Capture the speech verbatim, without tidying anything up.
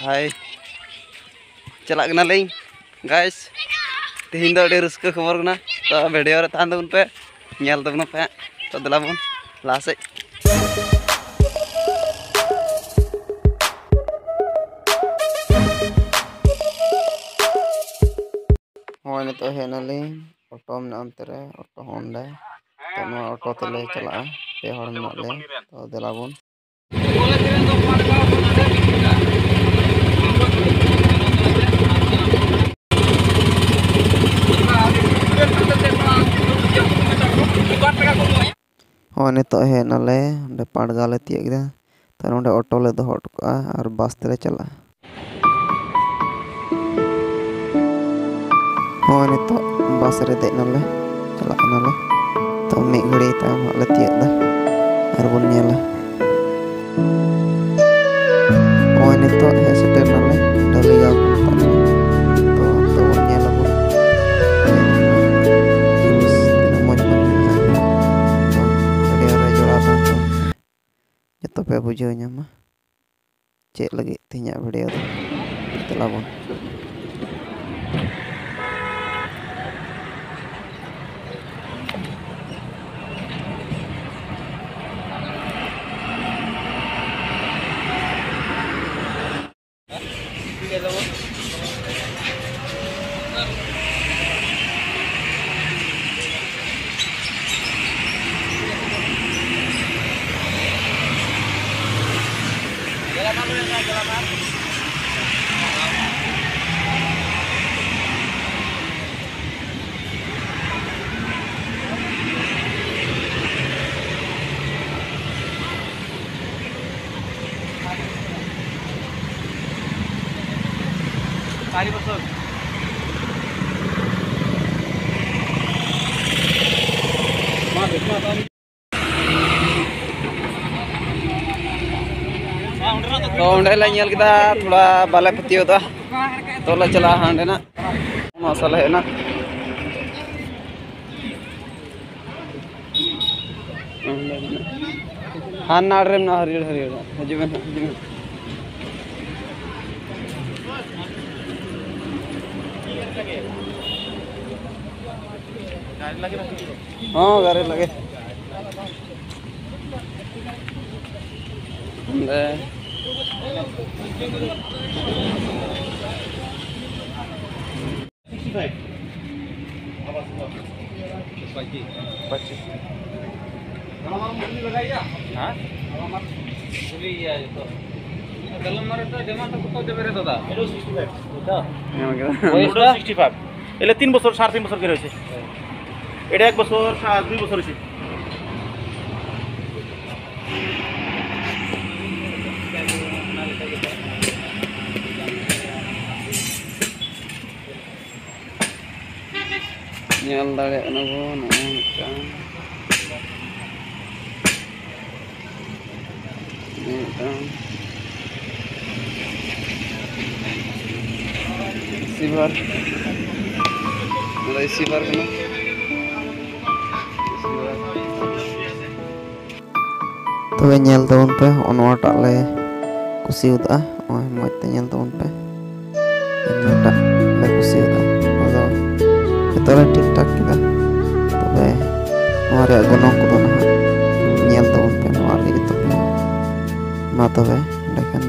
ᱦᱟᱭ, ᱪᱟᱞᱟᱜ ᱠᱟᱱᱟᱞᱤᱧ ᱜᱟᱭᱥ᱾ ᱛᱮᱦᱮᱧ ᱫᱚ ᱟᱹᱰᱤ ᱨᱟᱹᱥᱠᱟᱹ ᱠᱷᱚᱵᱚᱨ ᱠᱟᱱᱟ, ᱛᱚ ᱵᱷᱤᱰᱤᱭᱳ ᱨᱮ ᱛᱟᱦᱮᱱ ᱛᱟᱵᱚᱱ ᱯᱮ, ᱧᱮᱞ ᱛᱟᱵᱚᱱ ᱯᱮ ᱦᱟᱸᱜ᱾ ᱛᱚ ᱫᱮᱞᱟ ᱵᱚᱱ ᱞᱟᱦᱟ ᱥᱮᱫ᱾ ᱦᱳᱭ, ᱱᱤᱛᱚᱜ ᱦᱮᱡ ᱮᱱᱟᱞᱤᱧ, ᱚᱴᱳ ᱢᱮᱱᱟᱜᱼᱟ ᱚᱱᱛᱮ ᱨᱮ, ᱚᱴᱳ ᱦᱚᱸ ᱚᱸᱰᱮ᱾ ᱛᱚ ᱱᱚᱣᱟ ᱚᱴᱳ ᱛᱮᱞᱮ ᱪᱟᱞᱟᱜᱼᱟ, ᱯᱮ ᱦᱚᱲ ᱢᱮᱱᱟᱜ ᱞᱮᱭᱟ᱾ ᱛᱚ ᱫᱮᱞᱟ ᱵᱚᱱ᱾ ᱦᱳᱭ, ᱱᱤᱛᱚᱜ ᱦᱮᱡ ᱱᱟᱞᱮ, ᱚᱸᱰᱮ ᱯᱟᱸᱰᱜᱟ ᱞᱮ ᱛᱤᱭᱟᱹᱜ ᱠᱮᱫᱟ᱾ ᱛᱚ ᱱᱚᱸᱰᱮ ᱚᱴᱳ ᱞᱮ ᱫᱚᱦᱚ ᱦᱚᱴᱚ ᱠᱟᱜᱼᱟ ᱟᱨ ᱵᱟᱥ ᱛᱮᱞᱮ ᱪᱟᱞᱟᱜᱼᱟ᱾ ᱦᱳᱭ, ᱱᱤᱛᱚᱜ ᱵᱟᱥ ᱨᱮ ᱫᱮᱡ ᱱᱟᱞᱮ, ᱪᱟᱞᱟᱜ ᱠᱟᱱᱟᱞᱮ᱾ ᱛᱚ ᱢᱤᱫ ᱜᱷᱟᱹᱲᱤ ᱛᱟᱭᱚᱢ ᱦᱟᱸᱜ ᱞᱮ ᱛᱤᱭᱟᱹᱜ ᱮᱫᱟ, ᱟᱨ ᱵᱚᱱ ᱧᱮᱞᱟ᱾ ᱱᱚᱜᱼᱚᱭ ᱱᱤᱛᱚᱜ ᱦᱮᱡ ᱥᱮᱴᱮᱨ ᱱᱟᱞᱮ ᱰᱟᱹᱞᱤᱜᱟᱸᱣ ᱠᱚ ᱢᱮᱛᱟᱜ ᱠᱟᱱᱟ᱾ ᱛᱚ ᱱᱤᱛᱚᱜ ᱵᱚᱱ ᱧᱮᱞ ᱟᱵᱚᱱ ᱡᱤᱱᱤᱥ ᱛᱤᱱᱟᱹᱜ ᱢᱚᱡᱽ ᱢᱚᱡᱽ ᱢᱮᱱᱟᱜᱼᱟ᱾ ᱛᱚ ᱵᱷᱤᱰᱤᱭᱳ ᱨᱮ ᱡᱚᱲᱟᱣ ᱛᱟᱦᱮᱱ ᱯᱮ, ᱡᱚᱛᱚ ᱯᱮ ᱵᱩᱡᱷᱟᱹᱣ ᱧᱟᱢᱟ ᱪᱮᱫ ᱞᱟᱹᱜᱤᱫ ᱛᱮᱦᱮᱧᱟᱜ ᱵᱷᱤᱰᱤᱭᱳ ᱫᱚ᱾ ᱫᱮᱞᱟ ᱵᱚᱱ᱾ ᱛᱚ ᱚᱸᱰᱮ ᱞᱮ ᱧᱮᱞ ᱠᱮᱫᱟ, ᱛᱷᱚᱲᱟ ᱵᱟᱞᱮ ᱯᱟᱹᱛᱭᱟᱹᱣ ᱮᱫᱟ᱾ ᱛᱚ ᱞᱮ ᱪᱟᱞᱟᱜᱼᱟ ᱦᱟᱸᱰᱮ ᱱᱟᱜ, ᱚᱱᱟ ᱥᱟᱞᱮ ᱦᱮᱡ ᱮᱱᱟ᱾ ᱦᱟᱱᱟ ᱟᱲᱮ ᱨᱮ ᱢᱮᱱᱟᱜᱼᱟ, ᱦᱟᱹᱨᱭᱟᱹᱲ ᱦᱟᱹᱨᱭᱟᱹᱲ᱾ ᱦᱤᱡᱩᱜ ᱵᱮᱱ ᱦᱟᱸᱜ, ᱦᱤᱡᱩᱜ ᱵᱮᱱ᱾ ᱦᱚᱸ, ᱜᱟᱨᱮ ᱞᱟᱜᱮ᱾ ᱚᱸᱰᱮ᱾ ᱯᱚᱸᱪᱤᱥ᱾ ᱦᱮᱸ? ᱧᱟᱢ ᱠᱮᱫᱟ᱾ ᱮᱞᱮ ᱛᱤᱱ ᱵᱚᱪᱷᱚᱨ, ᱥᱟᱲᱮ ᱛᱤᱱ ᱵᱚᱪᱷᱚᱨ ᱜᱮ ᱦᱩᱭᱩᱜᱼᱟ᱾ ᱮᱴᱟᱜ ᱵᱚᱪᱷᱚᱨ, ᱥᱟ-, ᱫᱩᱭ ᱵᱚᱪᱷᱚᱨ ᱦᱩᱭᱩᱜᱼᱟ᱾ ᱧᱮᱞ ᱫᱟᱲᱮᱭᱟᱜ ᱠᱟᱱᱟ ᱵᱚᱱ ᱱᱚᱜᱼᱚᱭ ᱢᱤᱫᱴᱟᱝ, ᱱᱚᱜᱼᱚᱭ ᱢᱤᱫᱴᱟᱝ receiver, ᱱᱚᱣᱟ ᱫᱚ receiver ᱠᱟᱱᱟ᱾ ᱛᱚᱵᱮ ᱧᱮᱞ ᱛᱟᱵᱚᱱ ᱯᱮ, ᱦᱚᱸᱜᱼᱚ ᱱᱚᱣᱟᱴᱟᱜ ᱞᱮ ᱠᱩᱥᱤ ᱠᱟᱫᱟ᱾ ᱱᱚᱜᱼᱚᱭ ᱢᱚᱡᱽ ᱛᱮ ᱧᱮᱞ ᱛᱟᱵᱚᱱ ᱯᱮ, ᱱᱚᱣᱟᱴᱟᱜ ᱞᱮ ᱠᱩᱥᱤ ᱠᱟᱫᱟ᱾ ᱟᱫᱚ ᱡᱚᱛᱚ ᱞᱮ ᱴᱷᱤᱠ ᱴᱷᱟᱠ ᱠᱮᱫᱟ᱾ ᱛᱚᱵᱮ ᱱᱚᱣᱟ ᱨᱮᱭᱟᱜ ᱜᱚᱱᱚᱝ ᱠᱚᱫᱚ ᱱᱟᱦᱟᱜ ᱧᱮᱞ ᱛᱟᱵᱚᱱ ᱯᱮ, ᱱᱚᱣᱟ ᱨᱮ ᱡᱚᱛᱚ ᱯᱮ᱾ ᱢᱟ ᱛᱚᱵᱮ ᱮᱸᱰᱮᱠᱷᱟᱱ